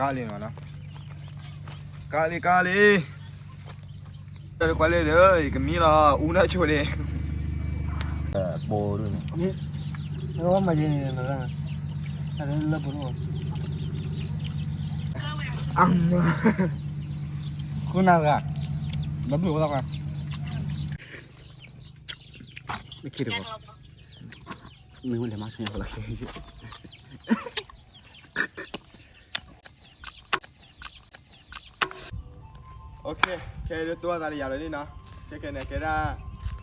ကါလံနီၤ, ကါလံ ကါလံ, တၢ်တကွၢ်လၢဒီး ယကမံလီၤ အူနၢ်ဆိဒ့, ပိဒ်န့ၣ်, မၤယဲန့ၣ်, လၢပိဒ်, အမါ, ဃုနၢ်ဂၤ, ဘၣ်ဘျုးဝဲသၣ်ခွါ, မ့ၢ်လဲၤမၤဆူညါလီၤ. OK, ခဲအံၤဒုးတိၢ်သးတယၤလီၤလံနီၤ, ခဲခဲန့ၣ်ကဲဒၣ်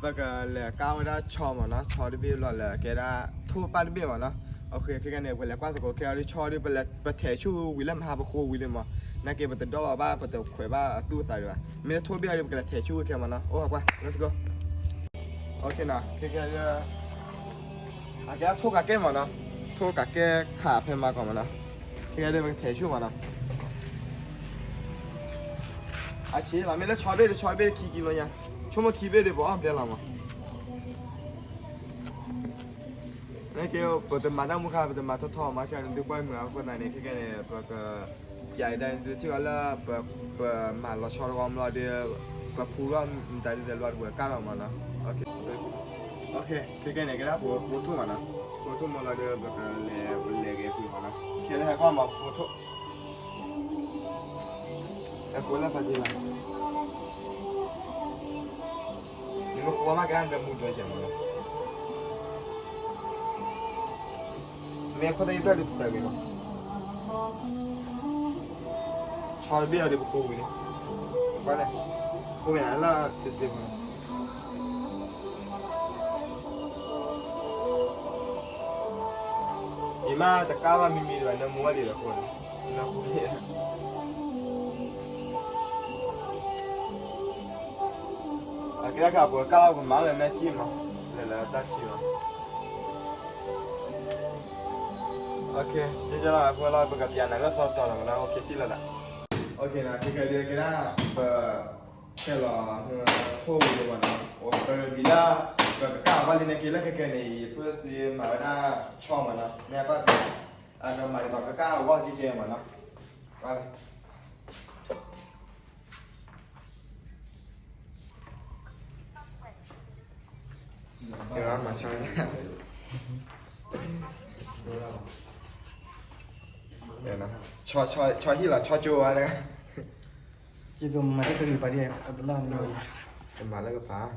ပကလဲၤကါဝဲဒၣ်ဆီမ့ၢ်နီၤ, ဆီတဘ့ၣ်လီၤလၢ ကဲဒၣ်ထိၣ်ပၢ်တဘ့ၣ်မ့ၢ်နီၤ. OK, ခဲခဲန့ၣ် ပလဲၤကွၢ်သကိးခဲအံၤဒုး ဆီဒုး ပလဲၤ ပထဲးဆူၣ်ဝံၤလၢမဟါ ပဃိဝံၤလံမ့ၢ်, နာ်က့ပတဒီလီၤဘၣ် ပတခွဲးဘၣ်အသူၣ်အသးဒံးဘၣ်, မ့ၢ်လၢထိၣ်ဘ့ၣ်အံၤဒုး ပကလဲၤထဲးဆူၣ်ဝံၤခဲမ့ၢ်နီၤ. အိၣ် ကွၢ် let's go. OK နီၤ, ခဲခဲဒုး အကဲထိၣ်ကးကဲမ့ၢ်နီၤ, ထိၣ်ကးကဲခးဖဲမၤကီၢ်မ့ၢ်နီၤ, ခဲခဲဒုးပကထဲးဆူၣ်မ့ၢ်နီၤ. အဆံးလီၤ, မ့ၢ်လၢဆီဘ့ၣ်ဒုး ဆီဘ့ၣ်ခံကံလိညါ, ဆိကမိၣ်ခံဘ့ၣ်ဒုး ပအီၣ်ဘျဲလီၤမ့ၢ်. နကဲ ပတမၤတၢ်မူခါ ပတမၤထီၣ်ထီၣ်မး ခဲအံၤနသုကွၢ်မုာ်အဃိသတးန့ၣ် ခဲခဲန့ၣ် ပက ပျးကဒါနသုထံၣ်အီၤလၢ ပမၤလီၤဆီတဂီၤမ့ၢ်ဒီး ပဖူလီၤမတၤဒ်လဲၣ်လီၤ ပကကၢ်လီၤမ့ၢ်နီၤ. OK, ခဲခဲန့ၣ် ကဲဒၣ်ပဖိထိၣ်မ့ၢ်နီၤ, ဖိထိၣ်မ့ၢ်လီၤဒီး ပကလဲၤ ပလဲၤဂဲၤကွံာ်မ့ၢ်နီၤ. ခဲလၢဟဲကွၢ်မ့ၢ်ဖိထိၣ် ဟဲကွၢ်လၢဖးဒံလီၤ. နမ့ၢ်ဃိမးကဲဒၣ်နမူဒွဲကဲမ့ၢ်နီၤ. မ့ၢ်ခိၣ်သ့ၣ်ယဖျၢၣ်ဒုးပတၢ်ဂ့ၤမး, ဆီတဘ့ၣ်အံၤဒုးပဃိဝံၤလံ, ကွၢ်လဲၣ်, ဃိဝံၤနၤလၢစ့စ့မးနီၤ. ယမ့ၢ်တကၢ်ဘၣ်မံမံဒံးဘၣ် နမူဝဲဒံးဒီးဃိန့ၣ်, နဃိန့ၣ် အကဲခါပှၤကၢ်လီၤပကမၤလၢနစံၣ်မး, လဲၤလၢတၢ်ထံမး. OK, ကဲကဲလီၤ အဃိလီၤ ပကပျးနၤလၢသီတီၤလီၤမ့ၢ်နီၤ. OK ထံၣ်လီၤလၢ. OK နီၤ, ခဲခဲဒုးကဲဒၣ် ပ ခဲလီၤထိၣ်ဝံၤလံမ့ၢ်နီၤ. ပကဒ်လၢ ပကကၢ်အီၤဘၣ်လံန့ၣ် က့ၤလၢခဲခဲန့ၣ် ယဖၢၣ်စ့မၤဝဲဒၣ်ဆီမ့ၢ်နီၤ, မ့ၢ်အဘၣ် အကမၤဒ်သိးကကၢ်အဂီၢ်ကဲကဲမ့ၢ်နီၤ. ကဲလီၤ မၤဆီ, ဆီ ဆီ ဆီဟံၣ်လီၤ ဆီကၠိဝဲတဂၤ. ယကမၤတၢ်ကလုာ်ပာ်ဒ်အတလီၢ်န့ၣ်, ကမၤလၢကဖး.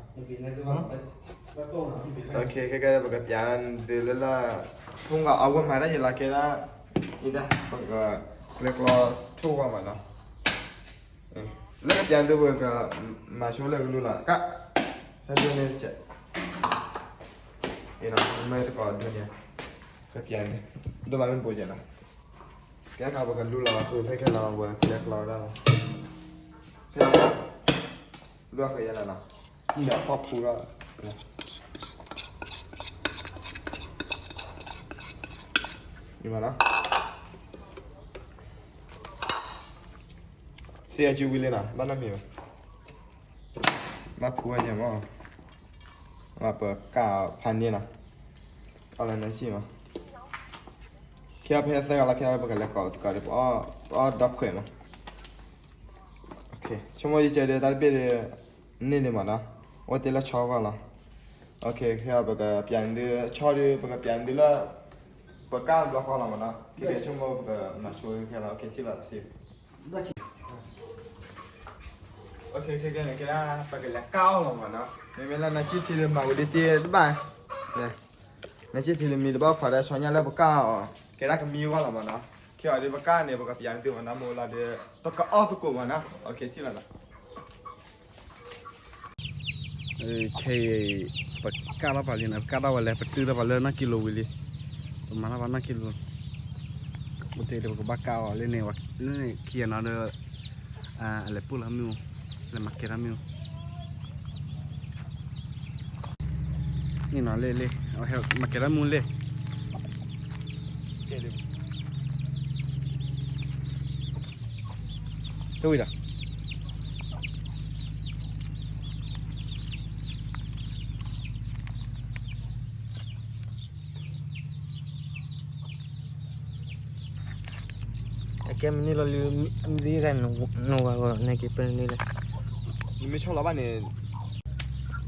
OK, ခဲကဲ ပကပျးသုလၢလၢ ဖုန်းကအဝဲမၤတၢ်ယလီၤကဲဒၣ်, အံၤဒၣ် ပကကျဲကျီထိၣ်ဂီၢ်မးနီၤ. လၢကပျးသုပကမၤဆိလၢကလူလီၤ ကၢ်, ဟဲဒိးန့ၣ်တကဲး, အံၤနီၤ မ့ၢ်သကိးဒိးန့ၣ်, ကပျးသု ဒိးလီၤမ့ၢ်တဘိးကဲးနီၤ. ကဲခါပကလူလီၤဃုာ်ဖဲခဲလီၤဝဲကျဲကျီဒၣ်လီၤ, ဖဲလီၤ, လူဃုာ်ယဲလီၤနီၤ, ဒီးဖီၣ်ဖူလီၤ, မ့ၢ်နီၤ, သ့ၣ်အစုဝံၤလံနီၤ ဘၣ်နီတမံၤဘၣ်, ဘၣ်ဖူဝဲညါမး, ပကၢ်ဖးန့ၣ်နီၤ, အီၣ်လၢနစံၣ်မး, ခဲဖဲသၢဂၤလီၤ ခဲပကလဲၤကိးသကိးဒီး ပအီၣ်ဒီခွဲးမး. ဆိကမိၣ်ယကဲဒီးတၢ်တဘ့ၣ်ဒီး န့ၢ်လံမးနီၤ, အိၣ်တ့ၢ်လၢဆီဂီၢ်လီၤ. ခဲအံၤပကပျးန့ၢ်သု ဆီဒီး ပကပျးန့ၢ်သုလၢ ပကၢ်ဘျီဃီလီၤမးနီၤ, ခဲဆိကမိၣ်ပကမၤဆိခဲလီၤ ခဲထံၣ်လီၤစ့ ခဲကဲန့ၣ် ကဲဒၣ် ပကလဲၤကၢ်အီၣ်လီၤမးနီၤ, မ့မ့ၢ်လၢနစံၣ်ထံလၢမၤဝံၤဒ်တ့ၢ်တဘၣ်, နစံၣ်ထံလၢမံတဘၣ်ခွါဒီးဆီညါလၢပကၢ်အီၤ, ကဲဒၣ်ကမံအဂီၢ်လီၤမးနီၤ, ခဲအံၤဒီးပကၢ်န့ၣ် ပကပျးန့ၢ်သုမးနီၤ မ့ၢ်လီၤဒီး ပကအီၣ်သကိးမးနီၤ, ထံၣ်လီၤနီၤ. ခဲအံၤ ပကၢ်ထီၣ်ပာ်လံနီၤ, ပကၢ်ထီၣ်ဝဲလဲၣ်, ပတုၤထီၣ်ပာ်လၢနီၢ်ကံလိဝံၤလံ, ပမၤထီၣ်ပာ်နီၢ်ကံလိ, အိၣ်တ့ၢ်လၢပကဘၣ်ကၢ်အီၤလၢန့ၣ်, လၢန့ၣ်ခံဂၤနီၤဒီး အလဲၤပူၢ်လီၤမ့ၣ်အူ, လဲၤမၤကဲထီၣ်မ့ၣ်အူ, န့ၣ်နီၤလ့လ့, မၤကဲထီၣ်မ့ၣ်အူလ့, တဝံၤဒီး အ ကဲမနုၤလီၤလံ, မ့ၢ်ဂၤနဝၤဂီၤန့ၣ်က့ၤပန့ၣ်လဲၣ်, နမ့ၢ်ဆီၣ်လီၤဘၣ်န့ၣ်,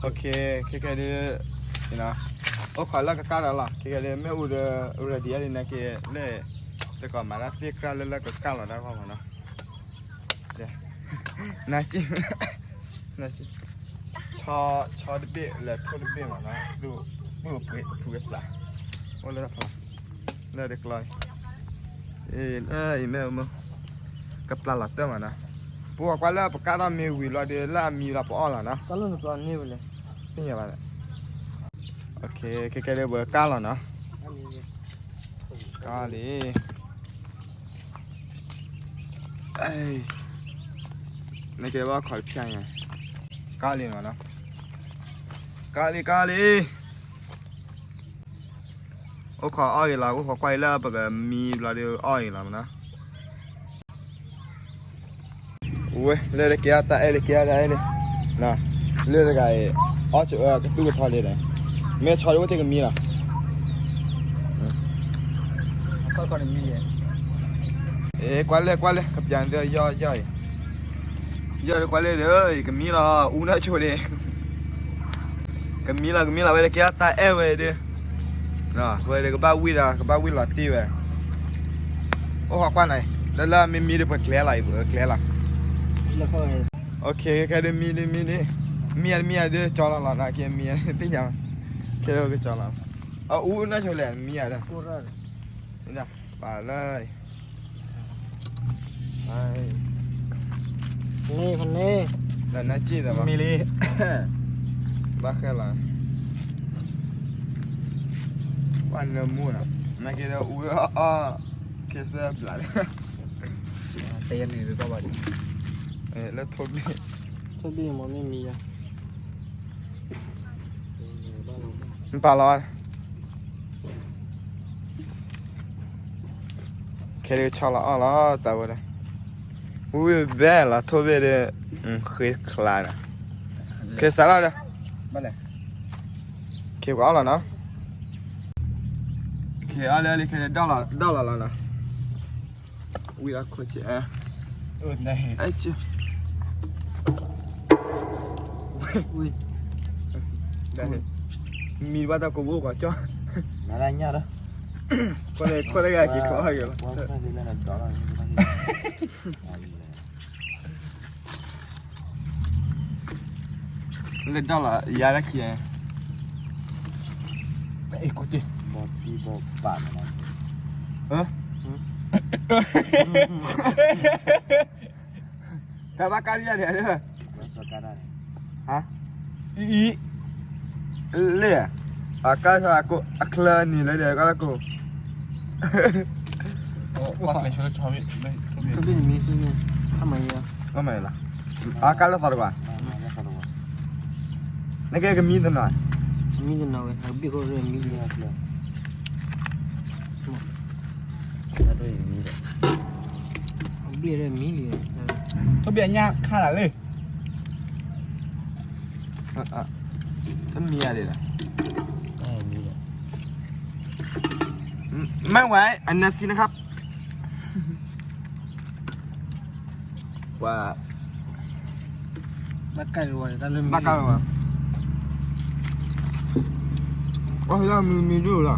ခဲခဲဒုး, အိၣ်ခိးလၢကကၢ်ဒီးလီၤ, ခဲခဲဒုး မ့ၢ်အူဒီး ready လံန့ၣ်က့ၤလဲၣ်, တကိးမၤတၢ်သ့ၣ်ကြၢးလၢလၢကကၢ်လီၤတၢ်ဂီၢ်မးနီၤ, န ဆီတဘ့ၣ်လဲၤထိၣ်တဘ့ၣ်မးနီၤ, သူၣ်ပှ့ၤဖုကသး, အိၣ်လၢဖီ, လၢတကျီ, အံၤမ့ၢ်မ့ၢ်, ကပျၢ်လီၤတၢ်မးနီၤ, ပဝဲကွၢ်လၢပကၢ်ထီၣ်မ့ၢ်ဝံၤလီၤဒီး လၢအမံလီၤပအီၣ်လီၤနီၤ, သ့ၣ်ညါဘၣ်, ခဲကဲဒုးပကၢ်လီၤနီၤ, ကၢ်လံ နကဲဘၣ်ခီတဖျၢၣ်ညါ, ကၢ်လံနီၤ, ကၢ်လံ ကၢ်လံ, အိၣ်ခိးအီၣ်ဂ့ၤလီၤ, အိၣ်ခိးကွၢ်အံၤလၢပကမံဘျီဒီးအီၣ်ဂ့ၤလီၤမးနီၤ, ဝဲ လၢတကဲအတၢ်အဲၣ် တကဲအတၢ်အဲၣ်န့ၣ်, လၢတဂၤအံၤ အီၣ်ကသူၣ်ကထီလံဒီး, မ့ၢ်ဆီဒုးအိၣ်တ့ၢ်ကမံလီၤ ကွၢ်လဲၣ် ကွၢ်လဲၣ် ကပျၢ်န့ၣ် ယီၢ်ယီၢ်အံၤ, ယီၢ်ဒီးကွၢ်လဲၣ်ဒီး ကမံလီၤ အူနၢ်ဆိဒ့, ကမံလီၤ ကမံလီၤ ဝဲတကဲတၢ်အဲၣ်ဝဲဒီး, ဝဲဒီးကဘၣ်ဝံၣ်ဒီး ကဘၣ်ဝံၣ်လီၤတံၢ်ဝဲ, အိၣ်ဃီကွၢ်နၤအံၤ လၢလၢမံမံဒီးပကျဲလီၤအံၤ ပကျဲလီၤ, ခဲခဲဒုးမံဒုးမံဒုး, မံယၤတမံယၤဒုးကၠီလီၤလီၤ နက့မံယၤသ့ၣ်ညါ, ခဲကၠီလီၤ, အအူနၢ်ဆိလဲၣ် မံယၤဒီး ပာ်လၢ န့ၣ် ဖန့ၣ် နနၢ်စံၣ်သးမံလံ, ဘၣ်ဃဲလီၤ, ပှၤနၢမူနီၤ, နက့ဒီးအူအီၣ် က့ၤစၢဘျးလံ, တဲန့ၣ်ဘၣ်ဘၣ်ဒီး, လၢထိၣ်ဘ့ၣ်, ထိၣ်ဘ့ၣ်မ့ၢ်မ့ၢ်မံယၤ နပာ်လီၤ, ခဲဒုးဆီလီၤအီၣ်လီၤ တၢ်ဝဲဒၣ်, ဝံၣ်ဘဲလီၤထိၣ်ဘ့ၣ်ဒီး, ဃ့ချါဒီး, ခဲစးလီၤဒီး, ခဲပှၤအီၣ်လီၤနီၤ, ခဲအီၣ်လၢလံ ခဲဒၣ်လီၤလီၤနီၤ. ဝံၤလီၤခိၣ်ကဲ, အဲ, မံဘၣ်တၢ်ကိးဘိကီးကၠီ, မၤဒၣ်ညၣ်ဒီး, ခိၣ်လၢဂၤက့ၤခိၣ်အီၣ်က့ၤလီၤ. လၢဒၣ်လီၤ ယၤလၢခံ, အဲ, ကိးတ့ၢ်, ဘီဘီပာ်, တၢ်ဘၣ်ကါဒ်ယၤန့ၣ်, အံၤ, လ့ၣ်, အကါဆၢအချၢန့ၣ်လၢဒဲးကါလၢကိး မ့ၢ်လီၤ, အကါလၢသီတကွၢ်, နကဲကမံတနီၤ, မံတနီၤဝဲ အဘ့ၣ်ခိၣ်ရၢမံလံ, အဘ့ၣ်ရၢမံလံ, တဘ့ၣ်အညၣ်ခါလၢ်လၢ တမံၤအါဒံးလီၤ, ไม่ไหว อันนั้นสินะครับ ပှၤ ဘၣ်ကါလီၤဝဲ, ဘၣ်ကါလီၤဝဲ, အီၣ်လၢမံမံဒိၣ်လီၤ,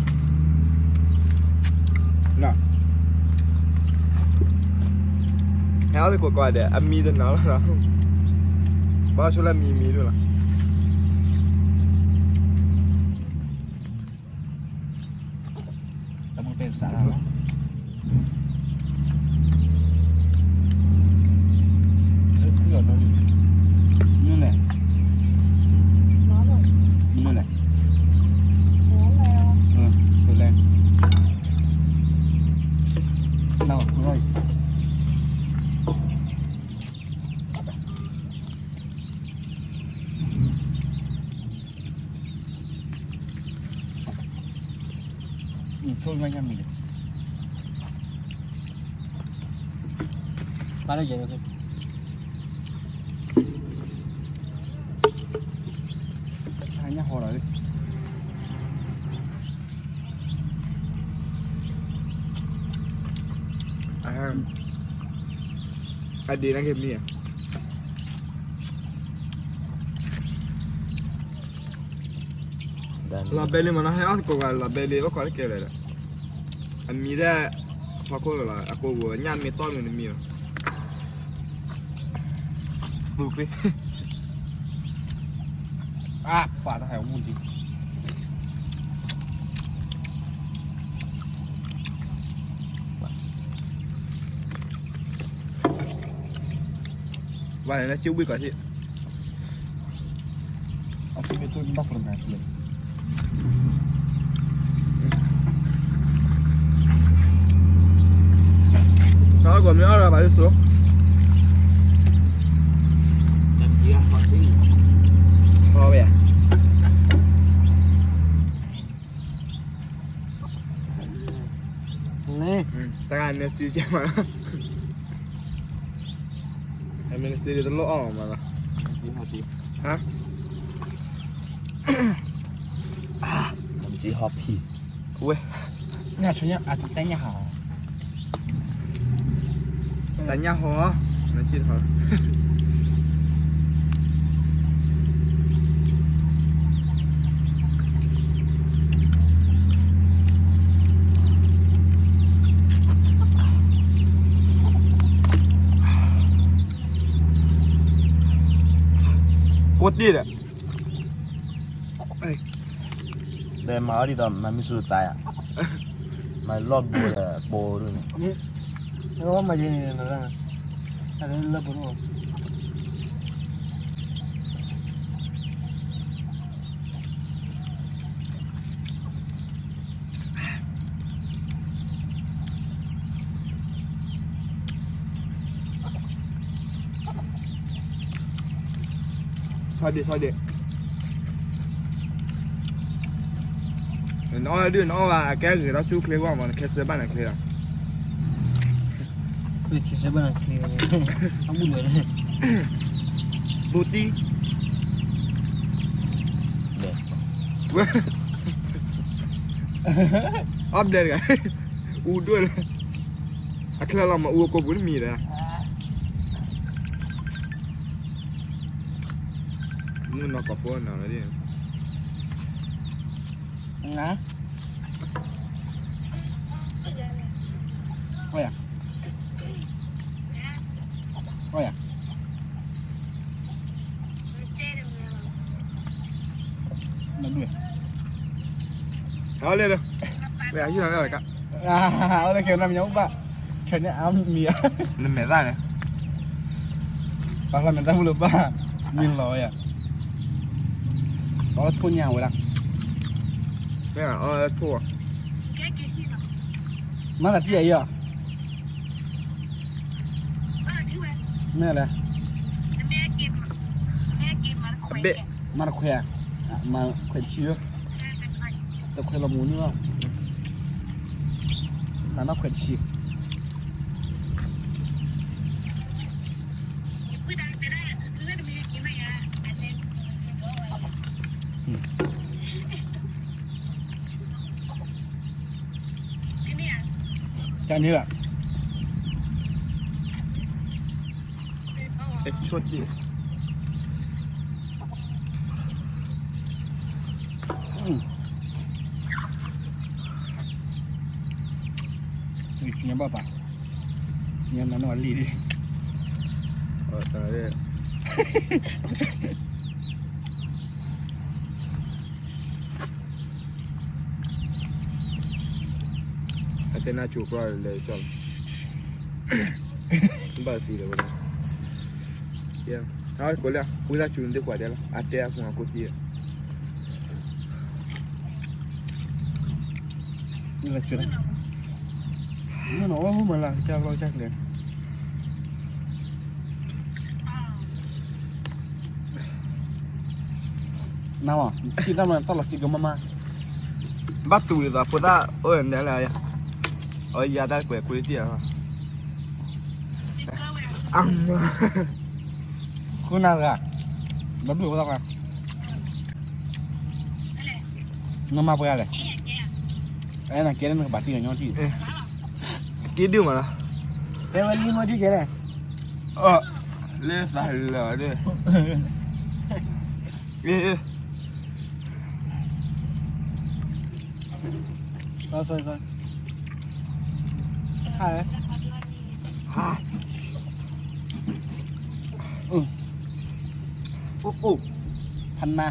ဟဲအီၣ်လၢကိးကွၢ်ဒီး အမံတနီၤလီၤ, ဘၣ်ဆိလၢမံမံဒိၣ်လီၤ. တၢ်မ့ၢ်ပဲကစးလီၤ, မနုၤလဲၣ်, မနုၤလဲၣ်, လဲၣ်, ထိၣ်ညါမံၤ, ပာ်လၢယဲၢ်, ညၣ်ဟီလီၤ, အဟဲ အဒ့န့ၣ်ကမံၤဧါ, လီၤဘဲလံမးနီၤ, ဟဲအီၣ်သကိးဂၤလီၤဘဲလံ, အိၣ်ခိးတကဲလၢာ်ဒီး, အမံၤဒၣ်, ဖီခိၣ်လီၤလီၤ, အကိာ်ပူၤညၣ်မ့ၢ်တီၢ်မ့ၢ်တမံၤလီၤ, သူၣ်ချ့, အါ, ပှၤတဟဲမူဒံး ဝဲလၢက့ဝံၣ်ကီးထံၣ်, အသုမ့ၢ်တိၢ်ဘၣ်ဖျိမး, တၢ်ဂီၤမ့ၢ်အီၣ်ရၤဘၣ်ဒ်သိး, ဟီဝဲယၤ, န့ၣ်, တဂၤန့ၣ်စံကဲမး အမ့ၢ်နစံးဒ်တလိၣ်အီၣ်မးလီၤ, ဟါ, နစံးဟီဖံ, ဝဲ, နဆူညါအတညၣ်ဟီ, တညၣ်ဟီ, နစံးဟီ ကိးတံၢ်ဒီး, ဒီးမၤအီၣ်ဒ်သိးမၤမ့ၢ်ဆူသးယၤ, မၤလီၢ်ဘိဒီးပိဒ်န့ၣ်, မၤယဲန့ၣ်, လၢဘိဒ် ဆီဒံး, ဆီဒံး, နအီၣ်ဒုး နအီၣ်ဘၣ် အကဲဂ့ၤထီၣ်ဆူချ့ဂီၢ်မး နခဲစၢဘၣ်နချ့လီၤ, ခဲစၢဘၣ်နချ့, အဘူၣ်လၢ, ဘူၣ်တံၢ်, အီၣ်ဘျဲၣ်တဂၤ, အူဒွဲၣ်လၢ, အချၢလီၤမး အူအကိာ်ပူၤတမံၤဒီး မုၢ်နီၢ်ကီၢ်ဖိနီၢ်လၢဒ်, အီၣ်ယၤ, အီၣ်ယၤ, နဒွဲၣ်, အီၣ်လၢ, ဝဲအဟံၣ်လီၤလၢက, အီၣ်လၢကဲနမ့ၢ်ညါအိၣ်ဘၣ်, ဆဲးန့ၣ်အါမံၤဧါ, နမဲာ်သၣ်န့ၣ်, ပှၤလၢမဲာ်သၣ်မုၢ်လၢၤဘၣ်, မ့ၢ်လီၤဝဲယၤ, အီၣ်ထိၣ်ညၣ်ဝဲဒၣ်, မ့ၢ်အီၣ်ထိၣ်, မၤသးထံၣ်အံၤဧါ, မ့ၢ်လဲၣ်, အဘ့ၣ်, မၤတခွဲး, မၤခွဲးတဆံ, တခွဲးလီၤမူန့ၣ်လီၤ, မၤနီၢ်ခွဲးတဆံ တၢ်န့ၣ်ဘၣ်, ဆိတံၢ်, ညါဘၣ်ပၢ်, ညါနၤနီၢ်အလံာ်ဒံး, တၢ် အတဲနၢ်ကၠိၤကြီလဲၤကၠီၣ်လီၤ, ဘၣ်သံလီၤဝဲဒၣ်, အကိးလၢ ဝံသးစူၤနဒုးကွၢ်ဒဲးလီၤ အတဲအကူအကိးက့ၤ, ဝံသးစူၤ, မ့ၢ်နအီၣ်မုၢ်မၤလၢကစၢ်လီၢ်ကစၢ်ကျဲ နမ့ၢ် ထံၣ်တၢ်မၤတၢ်လီၤစံးကမၣ်မး, ဘၣ်တူၢ်သးဖိသၣ်အိၣ်န့ၣ်လၢ, အယၤတၢ်ကွဲးကွ့တံၢ်, အမါ, ဃုနၤတဂၤ, ဘၣ်ဒူၣ်ဖိသၣ်ခွါ, နမၤပှဲၤလဲၣ်, အဲနကဲလၢနကဘၣ်တံၢ်ညီထံၣ်, က့ဒုၣ်မးလီၤ, တဲဝဲလံမ့ၢ်ထံၣ်ကဲလဲၣ်, လၢသးလၢာ်ဒီး, အ့, sorry sorry, ဟါ, အိၣ်အိၣ်, ဖနါ,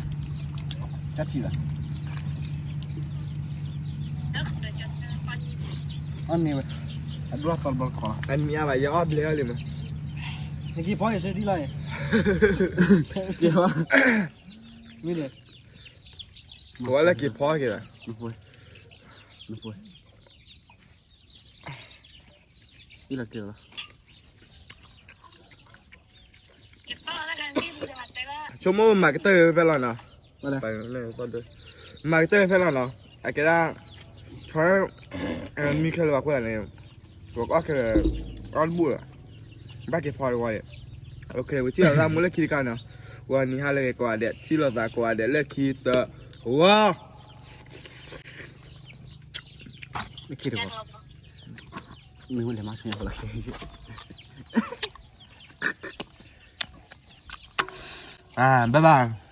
ကထံၣ်ဘၣ်, အန့ၣ်ဝဲ, အဒိသီတဘျီခီ, အမံၤအါဘၣ် ယအီၣ်ဘျဲၣ်အီၤလံမး, နက့ၤဖီယစ့ထံလီၤန့ၣ်, မ့ၢ်န့ၣ်, ပဝဲလၢက့ၤဖီက့ၤဘၣ်, အံၤလီၤက့ၤလီၤ, ဆိကမိၣ်မၤကတၢၢ်ဖဲလီၤနီၤ, မၤကတၢၢ်ဖဲလီၤနီၤ, အကဲဒၣ်, ဆီ, မံခဲလၢာ်ဘၣ်ဃိသတးန့ၣ်, ပကအီၣ်ခဲလၢာ်, အီၣ်တဘူၣ်လီၤ, ဘၣ်က့ၤဖီတဝီန့ၣ်, ပထံၣ်လိာ်သးမူလၢခံတခါနီၤ, ဝဲနံၤဟါလၢအဂ့ၤကိးဂၤဒဲး, ထံၣ်လိာ်သးကိးဂၤဒဲးလၢခံတဝီ, မ့ၢ်လဲၤမၤဆူညါလီၤ, ဘၣ်ဘၣ်.